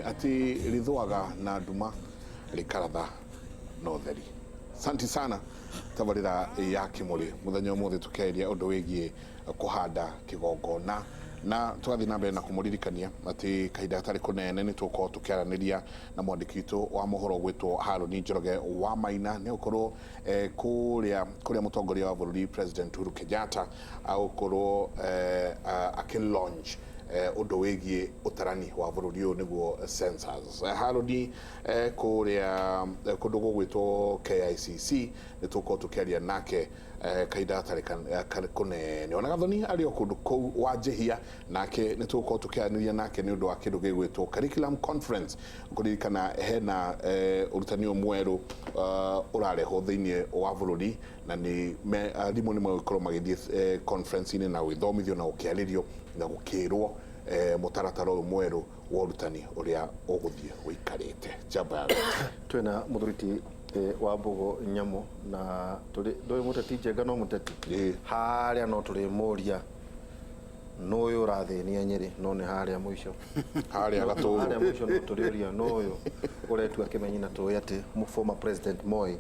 Atĩ rĩthũaga na nduma rĩkaratha na ũtheri. Santi sana tabarĩra ya Kĩmũrĩ mũthenya ũmũthĩ tũkĩarĩria ũndũ wĩgiĩ kũhanda kĩgongona na tũgathiĩ na mbere na kũmũririkania atĩ kahinda gatarĩ kũnene nĩ tũgũkorwo tũkĩaranĩria na mwandĩki witũ wa mohoro gwĩtwo Harũni Njoroge wa Maina. Nĩ egũkorwo eh, kũrĩa kũrĩa mũtongoria wa bũrũri President Uhuru Kenyatta agũkorwo eh, akĩ launch ũndũ wĩgiĩ ũtarani wa bũrũri ũyũ nĩguo census. Harũni kũrĩa kũndũ gũgwĩtwo KICC nĩ tũgũkorwo tũkĩaria nake kahinda gatarĩ kũnene. Ona Gathoni arĩ o kũndũ kũu Wanjĩhia nake nĩ tũgũkorwo tũkĩaranĩria nake nĩ ũndũ wa kĩndũ gĩgwĩtwo curriculum conference. Kũririkana hena ũrutani ũyũ mwerũ ũrarehwo thĩinĩ wa bũrũri na nĩ arimũ nĩ megũkorwo magĩthiĩ conference-inĩ na gũgĩthomithio na gũkĩarĩrio na gũkĩrwo mũtaratara ũyũ mwerũ wa ũrutani ũrĩa ũgũthiĩ ũikarĩte. Njamba ya Twĩna mũthuri ti wa Mbũgũ Nyamũ na tũrĩ ndũĩ mũteti Njenga no mũteti harĩa no tũrĩmũria nũ ũyũ ũrathĩnia Nyĩrĩ no nĩ harĩa mũico. Harĩa gatũũrũ. Harĩa mũico no tũrĩũria nũ ũyũ ũretua kĩmenyi na tũĩ atĩ former president Moi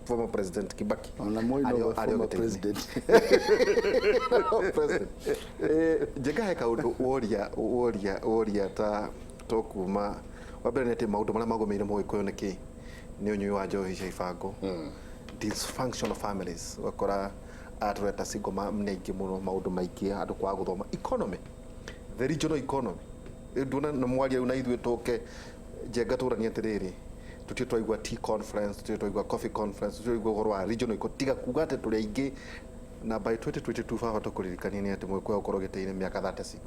former president Kibaki Ona Moi arĩ nowe arĩ o former gĩtĩ-inĩ. president. President. Njenga he kaũndũ woria woria woria ta to kuma wa mbere nĩ atĩ maũndũ marĩa magũmĩire mũgĩkũyũ nĩ kĩ nĩ ũnyui wa njohi cia ibango, dysfunctional families, ũgakora aya tũreta single mom nĩ aingĩ mũno, maũndũ maingĩ andũ kwaga gũthoma, economy, the regional economy. Rĩu nduona nĩ mwaria rĩu na ithuĩ tũke Njenga tũranie atĩrĩrĩ, tũtirĩ twaigua tea conference, tũtirĩ twaigua coffee conference, tũtirĩ twaigua ũhoro wa regional economy, tiga kuga atĩ tũrĩ aingĩ na by 2022 baba tũkũririkania nĩ atĩ Mũgĩkũyũ agũkorwo gĩtĩ-inĩ mĩaka 36.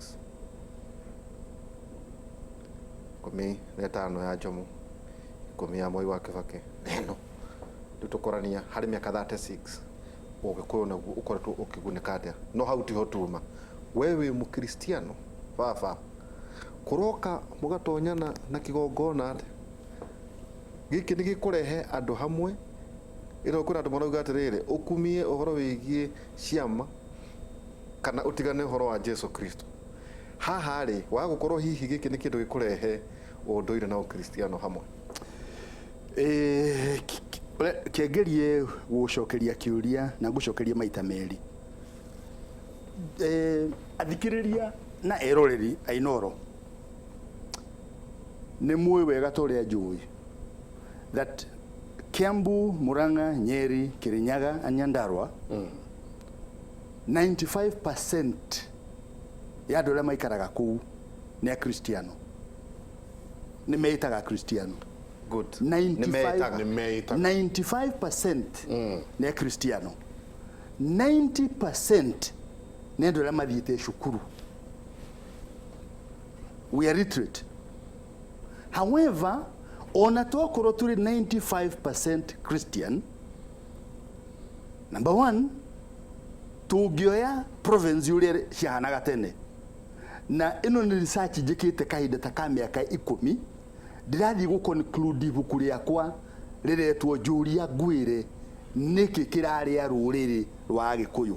15 ya Jomo, 10 ya Moi wa Kibaki, na ĩno rĩu tũkorania harĩ mĩaka 36 Ũgĩkũyũ naguo ũkoretwo ũkĩgunĩka atĩa? No hau tiho tuma. We wĩ Mũkristiano baba, kũroka mũgatonyana na kĩgongona atĩa? Gĩkĩ nĩ gĩkũrehe andũ hamwe? Ĩno kwĩna andũ marauga atĩrĩrĩ, ũkumie ũhoro wĩgiĩ ciama kana ũtigane ũhoro wa Jesu Kristo. Haha rĩ, wa gũkorwo hihi gĩkĩ nĩ kĩndũ gĩkũrehe ũndũire na ũkristiano hamwe? Kĩngerie gũgũcokeria kĩũria na ngũcokerie maita merĩ. Athikĩrĩria na eroreri a Inooro, nĩ mũĩ wega ta ũrĩa njũĩ that Kiambu, Murang'a, Nyeri, Kirinyaga and Nyandarua, 95% ya andũ arĩa maikaraga kũu nĩ Akristiano, nĩ meĩtaga Akristiano. Good. 95 Nĩ meĩtaga. Nĩ meĩtaga. 95% nĩ Akristiano, 90% nĩ andũ arĩa mathiĩte cukuru. We are literate. However, ona twakorwo tũrĩ 95% Christian, number one, tũngĩoya province ũrĩa ciahanaga tene, na ĩno nĩ research njĩkĩte kahinda ta ka mĩaka 10, ndĩrathiĩ gũ conclude ibuku rĩakwa rĩretwo Njũria Ngwĩre Nĩkĩ Kĩrarĩa Rũrĩrĩ Rwa Agĩkũyũ.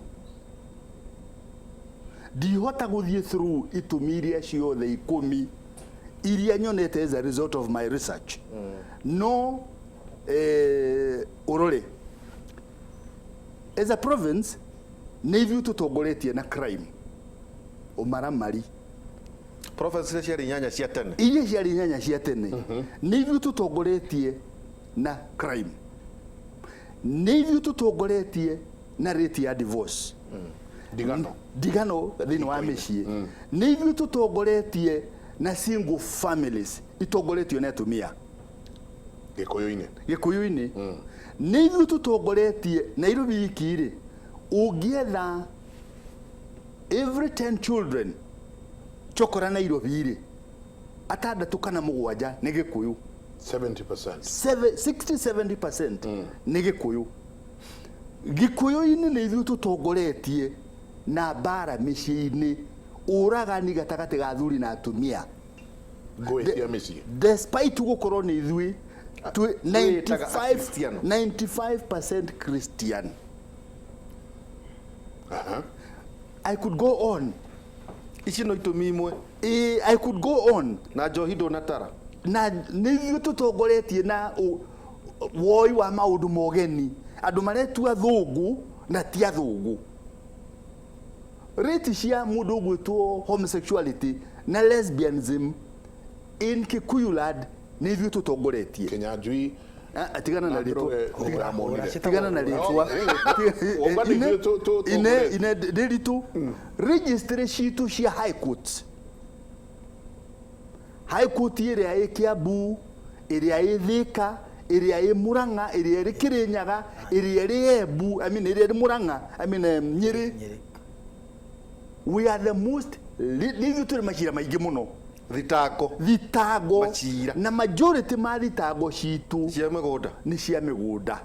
Ndihota gũthiĩ through itũmi iria ciothe 10 iria nyonete as a result of my research, no ũrore as a province nĩ ithuĩ tũtongoretie na crime, ũmaramari. Province iria ciarĩ inyanya cia tene. Iria ciarĩ inyanya cia tene, nĩ ithuĩ tũtongoretie na crime, nĩ ithuĩ tũtongoretie na rate ya divorce, ndigano, ndigano thĩinĩ wa mĩciĩ, nĩ ithuĩ tũtongoretie na single families itongoretio nĩ atumia. Gĩkũyũ-inĩ. Gĩkũyũ-inĩ nĩ ithuĩ tũtongoretie. Nairobi iki rĩ, ũngĩetha every 10 children chokora Nairobi rĩ, atandatũ kana mũgwanja nĩ Gĩkũyũ. 70%. 60-70% nĩ Gĩkũyũ. Gĩkũyũ-inĩ nĩ ithuĩ tũtongoretie na mbara mĩciĩ-inĩ, ũragani gatagatĩ ga athuri na atumia, ngũĩ cia mĩciĩ. Despite gũkorwo nĩ ithuĩ twĩ Twĩĩtaga 95 Akristiano. 95% Christian. I could go on. Ici no itũmi imwe. I could go on. Na njohi ndũnatara. Na nĩ ithuĩ tũtongoretie na woi wa maũndũ ma ũgeni, andũ maretua thũngũ na ti athũngũ. Rate cia mũndũ ũgwĩtwo homosexuality na lesbianism in Kikuyu land, nĩ ithuĩ tũtongoretie. Kinyanjui. Ah, tigana na rĩtwa. Ndĩramonire. Tigana na rĩtwa. Ũga nĩ ithuĩ Ine ine ndĩritũ registry citũ cia high court, high court ĩrĩa ĩ Kiambu, ĩrĩa ĩ Thika, ĩrĩa ĩ Murang'a, ĩrĩa ĩrĩ Kirinyaga, ĩrĩa ĩrĩ Embu, I mean, ĩrĩa ĩrĩ Murang'a, I mean, Nyĩrĩ. Nyĩrĩ. We are the most nĩ ithuĩ tũrĩ macira maingĩ mũno. Thitango. Thitango. Macira. Na majority ma thitango citũ cia mĩgũnda. Nĩ cia mĩgũnda.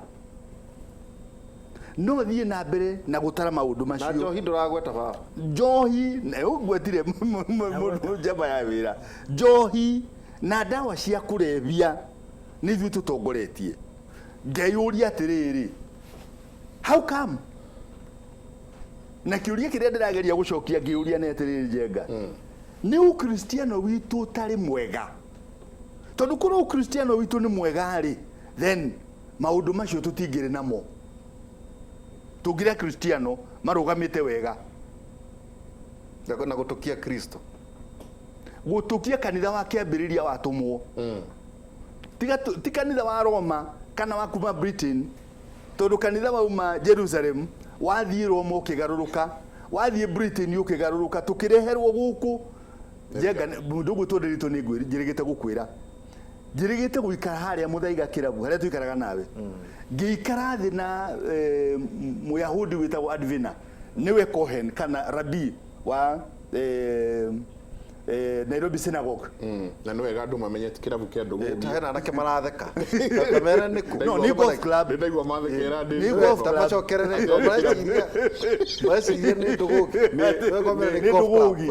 No thiĩ na mbere na gũtara maũndũ Na macio. Njohi ndũragweta, baba. Njohi ngwetire mũndũ njamba ya wĩra. Njohi na ndawa cia kũrebia nĩ ithuĩ tũtongoretie. Ngeyũria atĩrĩrĩ, how come? Na kĩũria kĩrĩa ndĩrageria gũcokia ngĩũria nĩ atĩrĩrĩ, Njenga, nĩ ũkristiano witũ ũtarĩ mwega? Tondũ korwo ũkristiano witũ nĩ mwega rĩ, then maũndũ macio tũtingĩrĩ namo. Tũngĩrĩ akristiano marũgamĩte wega. Na gũtũkia Kristo. Gũtũkia kanitha wa kĩambĩrĩria watũmwo, tiga ti kanitha wa Roma kana wa kuma Britain, tondũ kanitha wauma Jerusalem, wathiĩ Roma ũkĩgarũrũka, wathiĩ Britain ũkĩgarũrũka, tũkĩreherwo gũkũ. Njenga, mũndũ ũgwĩtwo Ndĩritũ, nĩ njĩrĩgĩte gũkwĩra, njĩrĩgĩte gũikara harĩa Mũthaiga kĩrabu harĩa tũikaraga nawe, ngĩikara thĩ na Mũyahudi wĩtagwo Advina, nĩwe Cohen kana rabi wa Nairobi Synagogue. Na nĩ wega andũ mamenye ti kĩrabu kĩa ndũgũgi. Ta hena anake maratheka. Kamera nĩ kũ? No, nĩ golf club. Nĩ ndaigua mathekera ndĩ. Nĩ golf club. Tamacokerere. Mareciria nĩ ndũgũgi. Nĩ ndũgũgi.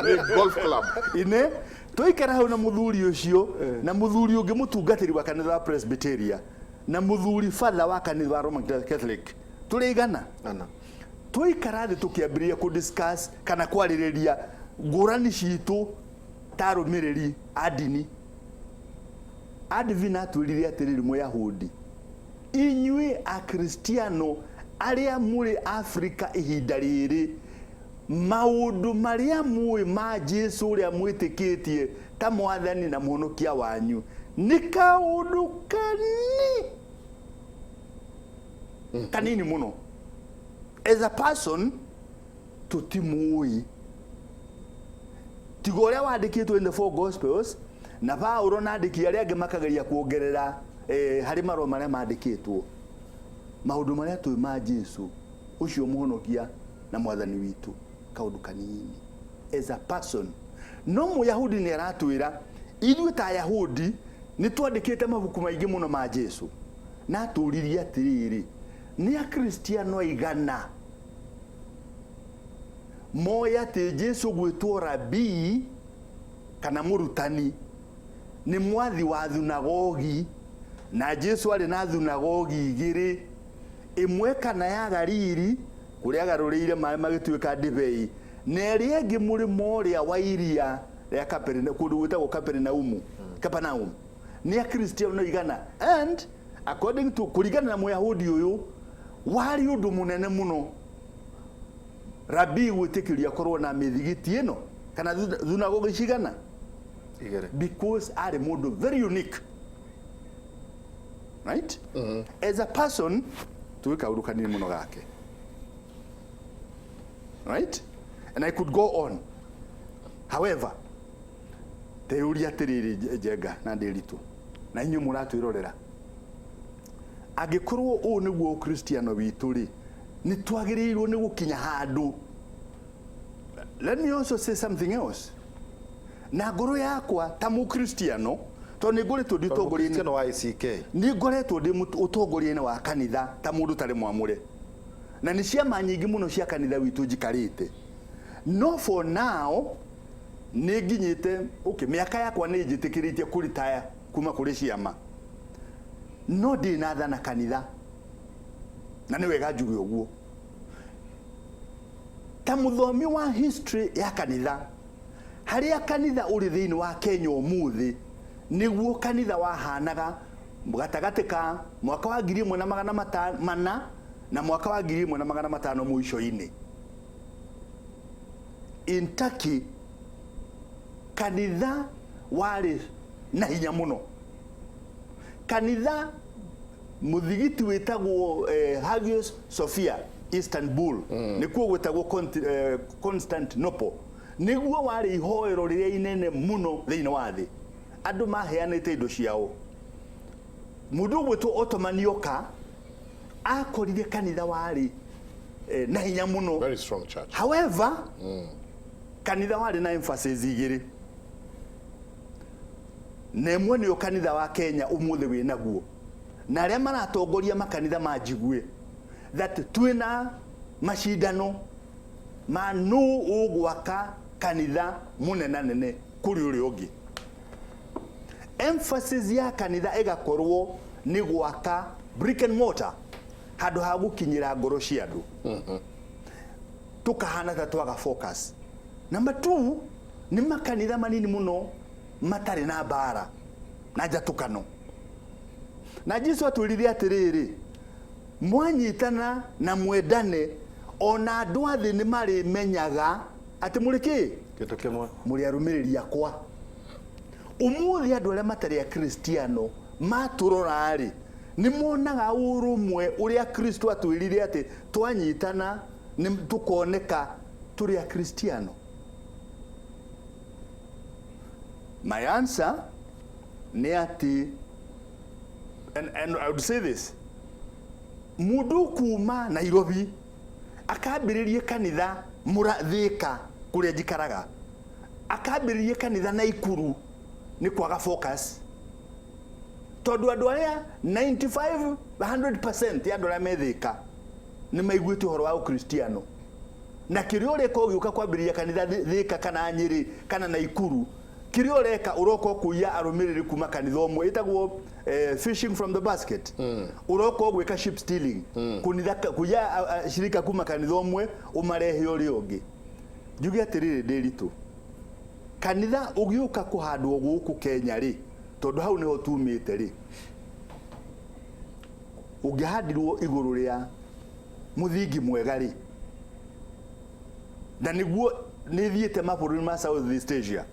Nĩ golf club. Ine twaikara hau na mũthuri ũcio na mũthuri ũngĩ mũtungatĩri wa kanitha wa Presbyteria na mũthuri father wa kanitha wa Roman Catholic, tũrĩ igana. Ana. Twaikara thĩ tũkĩambĩrĩria kũ discuss kana kwarĩrĩria ngũrani citũ ta arũmĩrĩri a ndini. Advin atwĩrire atĩrĩrĩ, Mũyahudi, inyuĩ Akristiano arĩa mũrĩ Afrika ihinda rĩrĩ, maũndũ marĩa mũĩ ma Jesu ũrĩa mwĩtĩkĩtie ta mwathani na mũhonokia wanyu nĩ kaũndũ kani kanini mũno. As a person tũtimũĩ, tiga ũrĩa wandĩkĩtwo in the four gospels, na Paulo na andĩki arĩa angĩ makageria kuongerera harĩ marũa marĩa mandĩkĩtwo. Maũndũ marĩa tũĩ ma Jesu ũcio mũhonokia na mwathani witũ, kaũndũ kanini as a person. No Mũyahudi nĩ aratwĩra ithuĩ ta Ayahudi nĩ twandĩkĩte mabuku maingĩ mũno ma Jesu. Na atũririe atĩrĩrĩ, nĩ Akristiano aigana moĩ atĩ Jesu gwĩtwo rabii kana mũrutani nĩ mwathi wa thunagogi, na Jesu arĩ na thunagogi igĩrĩ, ĩmwe kana ya Galili kũrĩa agarũrĩire maĩ magĩtuĩka ndibei, na ĩrĩa ĩngĩ mũrĩmo ũrĩa wa iria rĩa kũndũ gwĩtagwo Kaperinaumu, Capernaum? Nĩ Akristiano igana? And according to, kũringana na Mũyahudi ũyũ, warĩ ũndũ mũnene mũno rabii gwĩtĩkĩria akorwo na mĩthigiti ĩno kana thunagogi cigana? Igĩrĩ. Because arĩ mũndũ very unique, right? As a person tuĩ kaũndũ kanini mũno gake, right? And I could go on. However, teyũria atĩrĩrĩ, Njenga na Ndĩritũ na inyuĩ mũratwĩrorera, angĩkorwo ũũ nĩguo ũkristiano witũ rĩ, nĩ twagĩrĩirwo nĩ gũkinya handũ. Let me also say something else na ngoro yakwa ta mũkristiano, tondũ nĩ ngoretwo ndĩ ũtongoria-inĩ. Kristiano wa ACK. Nĩ ngoretwo ndĩ ũtongoria-inĩ wa kanitha ta mũndũ ũtarĩ mwamũre, na nĩ ciama nyingĩ mũno cia kanitha witũ njikarĩte. No for now nĩ nginyĩte, okay, mĩaka yakwa nĩ njĩtĩkĩrĩtie kũritaya kuma kũrĩ ciama, no ndĩ na thana kanitha, na nĩ wega njuge ũguo. Ta mũthomi wa history ya kanitha, harĩa kanitha ũrĩ thĩinĩ wa Kenya ũmũthĩ, Nĩguo kanitha wahanaga gatagatĩ ka mwaka wa 1400 na mwaka wa 1500 mũico-inĩ. In Turkey kanitha warĩ na hinya mũno. Kanitha muthigiti wĩtagwo Hagia Sophia, Istanbul, nĩkuo gwĩtagwo Constantinople, nĩguo warĩ ihoero rĩrĩa inene mũno thĩinĩ wa thĩ. Andũ maheanĩte indo ciao. Mũndũ ũgwĩtwo Ottoman oka akorire kanitha warĩ na hinya mũno. Very strong church. However, kanitha warĩ na emphasis igĩrĩ, na ĩmwe nĩyo kanitha wa Kenya ũmũthĩ wĩ naguo na arĩa maratongoria makanitha ma njigue that twĩna macindano ma nũ ũgwaka kanitha mũnenanene kũrĩ ũrĩa ũngĩ. Emphasis ya kanitha ĩgakorwo nĩ gwaka brick and mortar handũ ha gũkinyĩra ngoro cia andũ. Tukahana ta twaga focus. Number 2, nĩ makanitha manini mũno matarĩ na mbara na njatũkano. Na Jesu atwĩrire atĩrĩrĩ, mwanyitana na mwendane ona andũ a thĩ nĩ marĩmenyaga atĩ mũrĩ kĩ? Kĩndũ kĩmwe. Mũrĩ arũmĩrĩri akwa. Ũmũthĩ andũ arĩa matarĩ akristiano matũrora-rĩ, nĩ monaga ũrũmwe ũrĩa Kristo atwĩrire atĩ twanyitana nĩ tũkoneka tũrĩ akristiano. My answer nĩ atĩ, and I would say this, mũndũ kuma Nairobi akambĩrĩrie kanitha Thika kũrĩa njikaraga, akambĩrĩrie kanitha Naikuru nĩ kwaga focus. Tondũ andũ arĩa 95, 100% ya andũ arĩa me Thika nĩ maiguĩte ũhoro wa ũkristiano. Na kĩrĩa ũreka ũgĩũka kwambĩrĩria kanitha Thika kana Nyĩrĩ kana Naikuru, kĩrĩa ũreka ũroka ũkũiya arũmĩrĩri kuma kanitha ũmwe ĩtagwo fishing from the basket. Ũroka ũgwĩka sheep stealing, kũnitha kũiya shirika kuma kanitha ũmwe ũmarehe ũrĩa ũngĩ. Njuge atĩrĩrĩ Ndĩritũ, kanitha ũgĩũka kũhandwo gũkũ Kenya rĩ, tondũ hau nĩho tumĩte rĩ, ũngĩhandirwo igũrũ rĩa mũthingi mwega rĩ, na nĩguo nĩ thiĩte mabũrũri ma South East Asia,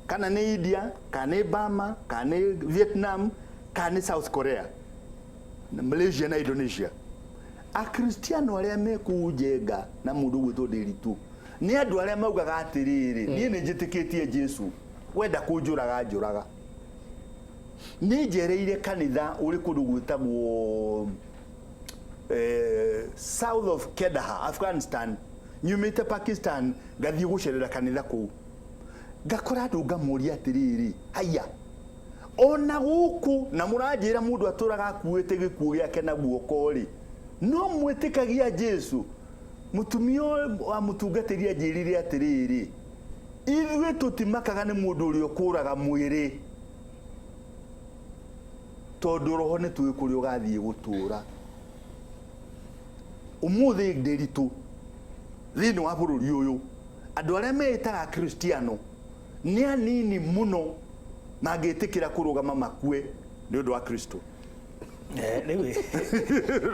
kana nĩ India, kana nĩ Burma, kana nĩ Vietnam, kana nĩ South Korea, na Malaysia na Indonesia. Akristiano arĩa me kũu Njenga na mũndũ ũgwĩtwo Ndĩritũ nĩ andũ arĩa maugaga atĩrĩrĩ, niĩ nĩ njĩtĩkĩtie Jesu, wenda kũnjũraga njũraga. Nĩ njereire kanitha ũrĩ kũndũ gwĩtagwo south of Kedaha, Afghanistan, nyumĩte Pakistan ngathiĩ gũcerera kanitha kũu, ngakora andũ ngamoria atĩrĩrĩ, haiya ona gũkũ na mũranjĩra mũndũ atũraga akuĩte gĩkuũ gĩake na guoko rĩ, no mwĩtĩkagia Jesu? Mũtumia wa mũtungatĩri anjĩrire atĩrĩrĩ, ithuĩ tũtimakaga nĩ mũndũ ũrĩa ũkũraga mwĩrĩ, tondũ roho nĩ tũĩ kũrĩa ũgathiĩ gũtũra. Ũmũthĩ Ndĩritũ thĩinĩ wa bũrũri ũyũ andũ arĩa meĩtaga Akristiano nĩ anini mũno mangĩtĩkĩra kũrũgama makue nĩ ũndũ wa Kristo. Rĩu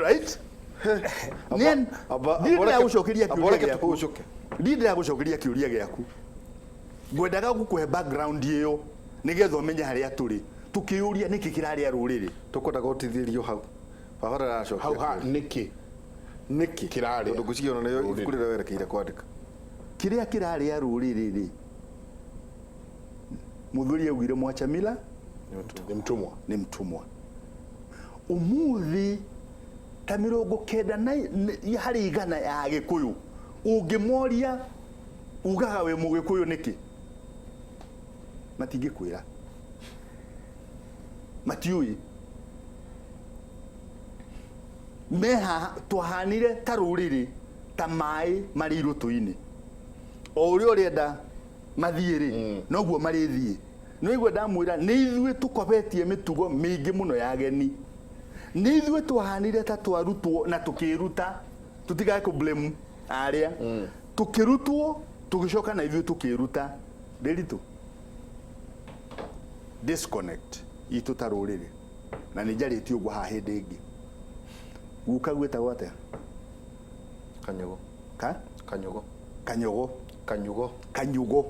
Right? Niĩ ndĩragũcokeria kĩũria gĩaku. Niĩ ndĩragũcokeria kĩũria gĩaku. Ngwendaga gũkũhe background ĩyo nĩgetha ũmenye harĩa tũrĩ. Tũkĩũria nĩkĩ kĩrarĩa rũrĩrĩ. Tũkwendaga ũtithĩrio hau. Baba ndaracokia. Hau ha nĩkĩ? Nĩkĩ kĩrarĩa? Tondũ ngwĩciria ona nĩyo ibuku rĩrĩa werekeire kwandĩka. Kĩrĩa kĩrarĩa rũrĩrĩ rĩ, mũthuri augire mwacha mila nĩ mtumwa. Nĩ mtumwa. Ũmũthĩ ta 90 na harĩ igana ya Gĩkũyũ ũngĩmoria ugaga wĩ Mũgĩkũyũ nĩkĩ, matingĩkwĩra, matiũĩ. Meha twahanire ta rũrĩrĩ ta maĩ marĩ irũtũ-inĩ, o ũrĩa ũrenda mathiĩ rĩ, noguo marĩthiĩ. Nĩwaigua ndamwĩra nĩ ithuĩ tũkobetie mĩtugo mĩingĩ mũno ya ageni. Nĩ ithuĩ twahanire ta twarutwo na tũkĩruta, tũtigae kũ blame arĩa tũkĩrutwo, tũgĩcoka na ithuĩ tũkĩruta. Ndĩritũ. Disconnect itũ ta rũrĩrĩ, na nĩ njarĩtie ũguo haha hĩndĩ ĩngĩ. Guka gwĩtagwo atĩa? Kanyugo. Ka? Kanyugo. Kanyogo. Kanyugo. Kanyugo.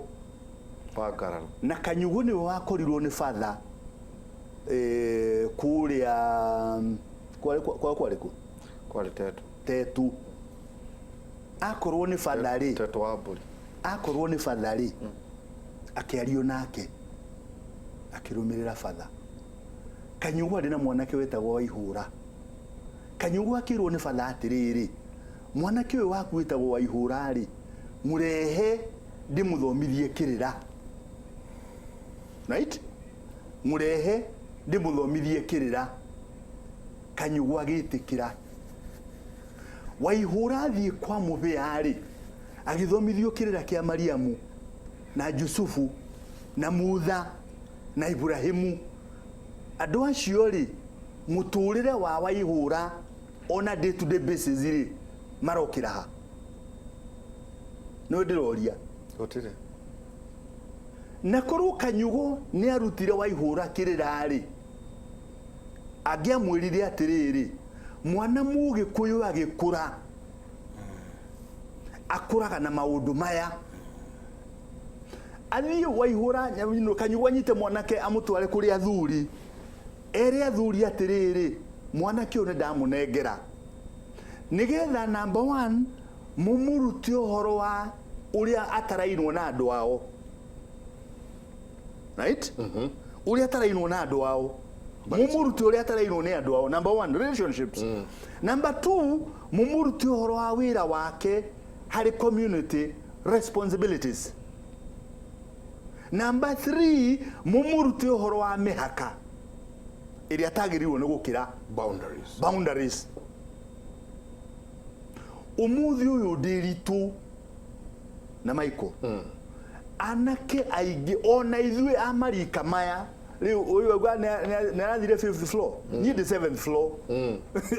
Wa ngararo. Na Kanyugo nĩwe wakorirwo nĩ batha kũrĩa kwarĩ kũ? Kwarĩ Tetu. Tetu. Akorwo nĩ batha rĩ, Tetu wa mbũri. Akorwo nĩ batha rĩ, akĩario nake akĩrũmĩrĩra batha. Kanyugo arĩ na mwanake wetagwo Waihũra. Kanyugo akĩrwo nĩ batha atĩrĩrĩ, mwanake ũyũ waku wĩtagwo Waihũra rĩ, mũrehe ndĩmũthomithie kĩrĩra. Right? Mũrehe ndĩmũthomithie kĩrĩra. Kanyugo agĩtĩkĩra. Waihũra athiĩ kwa mũbĩa rĩ, agĩthomithio kĩrĩra kĩa Mariamu na Jusufu na Mutha na Ibrahimu. Andũ acio rĩ, mũtũrĩre wa Waihũra ona day to day basis rĩ, marokĩra ha? Nĩwe ndĩroria. Gũtirĩ. Na korwo Kanyugo nĩ arutire Waihũra kĩrĩra rĩ, angĩamwĩrire atĩrĩrĩ, mwana mũgĩkũyũ agĩkũra akũraga na maũndũ maya. Athiĩ Waihũra, Kanyugo anyite mwanake amũtware kũrĩ athuri, ere athuri atĩrĩrĩ, mwanake ũyũ nĩ ndamũnengera nĩgetha number one mũmũrute ũhoro wa ũrĩa atarainwo na andũ ao, right? Ũrĩa atarainwo na andũ ao, mũmũrute ũrĩa atarainwo nĩ andũ ao, number one, relationships. Number two, mũmũrute ũhoro wa wĩra wake harĩ community, responsibilities. Number three, mũmũrute ũhoro wa mĩhaka ĩrĩa atagĩrĩirwo nĩ gũkĩra. Boundaries. Boundaries. Ũmũthĩ ũyũ ndĩritũ na Michael, anake aingĩ ona ithuĩ a marika maya rĩu, ũyũ auga nĩ arathire fifth floor, niĩ ndĩ seventh floor,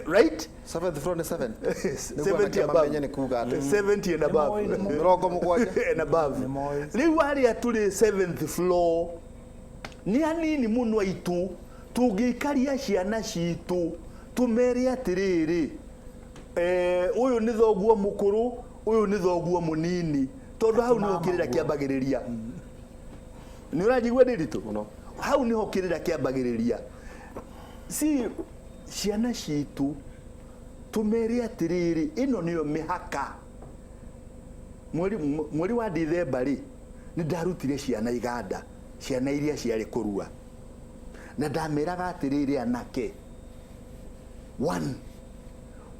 right? Seventh floor nĩ seven. 70 above. Mamenye nĩ kuga atĩ 70 and above. 70. And above. Nĩ moĩ. Rĩu arĩa tũrĩ seventh floor nĩ anini mũno aitũ tũngĩikaria ciana citũ tũmere atĩrĩrĩ, ũyũ nĩ thoguo mũkũrũ, ũyũ nĩ thoguo mũnini, tondũ hau nĩho kĩrĩra kĩambagĩrĩria. Nĩ ũranjigua ndĩritũ? Mũno. Hau nĩho kĩrĩra kĩambagĩrĩria. Si ciana citũ tũmere atĩrĩrĩ, ĩno nĩyo mĩhaka. Mweri wa Dithemba rĩ, nĩ ndarutire ciana iganda, ciana iria ciarĩ kũrua, na ndameraga atĩrĩrĩ, anake, one,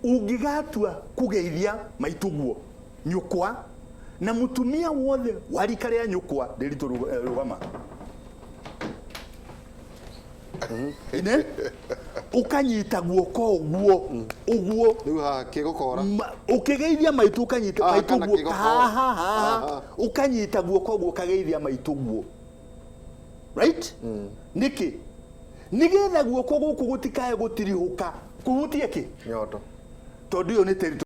ũngĩgatua kũgeithia maituguo nyũkwa na mũtumia wothe wa rika rĩa nyũkwa, ndĩritũ, rũgama ine ũkanyita guoko ũguo ũguo. Rĩu haha kĩgũkora. Ũkĩgeithia maitũ ũkanyita Ah, maitũ kana guo kĩgokora. haha haha. Aha. Ũkanyita guoko ũguo ũkageithia maitũ guo, right? Nĩkĩ? Nĩgetha guoko gũkũ gũtikae gũtirihũka kũhutie kĩ? Nyondo. Tondũ ĩyo nĩ territory.